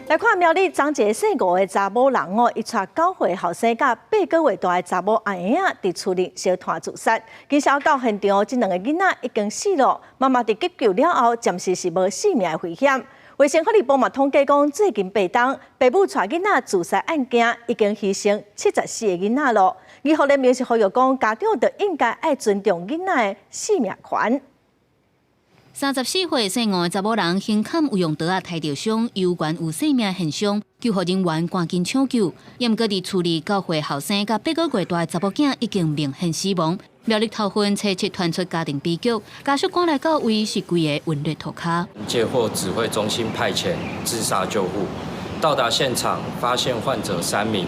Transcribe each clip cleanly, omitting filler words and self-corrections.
來看苗栗昨一个姓吳的查某人哦，伊𤆬9歲後生佮8個月大的查某阿嬰仔佇厝裡相湠自殺。警消到現場，這兩個囡仔已經死咯，媽媽佇急救了後，暫時是無性命的危險。衛生福利部嘛統計講，最近8冬，爸母𤆬囡仔自殺案件已經犧牲74個囡仔咯。義福聯盟是呼籲講，家長就應該愛尊重囡仔的生命權。34歲姓吳的查某人，胸坎有用刀仔刣著傷，猶原有生命現象，救護人員趕緊搶救。毋過佇厝裡9歲後生佮8個月大的查某囝已經明顯死亡。苗栗頭份初七傳出家庭悲劇，家屬趕來到位是規个溫熱塗跤。接獲指揮中心派遣自殺救護，到達現場發現患者三名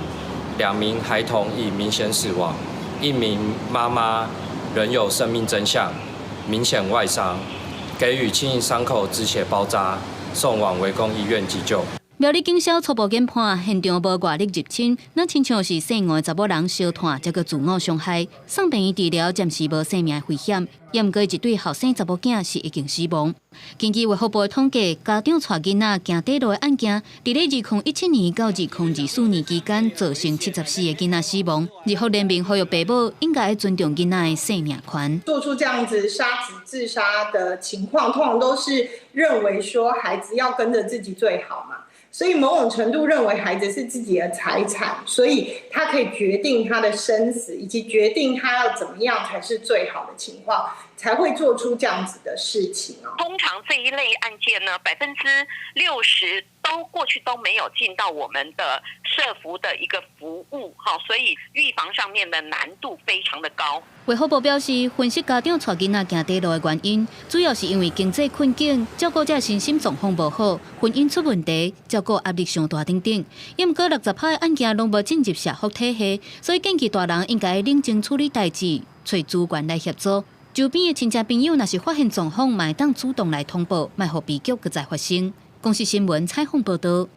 ，2名孩童已明顯死亡，一名媽媽仍有生命徵象，明顯外傷。給予輕型傷口止血包紮，送往圍攻醫院急救。苗栗警消初步研判，現場無外力入侵，若親像是姓吳的查某人相湠，才閣自我傷害。送病院治療，暫時無生命危險。毋過一對後生查某囝是已經死亡。根據衛福部的統計，家長𤆬囡仔行短路的案件，佇咧2017年到2024年期間，造成74個囡仔死亡。兒福聯盟呼籲爸母應該尊重囡仔的生命權。做出這樣子殺子自殺的情況，通常都是認為說孩子要跟着自己最好嘛。所以某種程度認為孩子是自己的財產，所以他可以決定他的生死，以及決定他要怎麼樣才是最好的情況，才會做出這樣子的事情哦。通常這一類案件呢，60%都過去都沒有進到我們的社福的一個服務，哈，所以預防上面的難度非常的高。衛福部表示，分析家長𤆬囡仔行短路的原因，主要是因為經濟困境、照顧者身心狀況無好、婚姻出問題、照顧壓力傷大等等。毋過60%的案件攏無進入社福體系，所以建議大人應該冷靜處理代誌，揣資源來協助。周邊的親戚朋友若是發現狀況，嘛會當主動來通報，莫予悲劇閣再發生。公視新聞採訪報導。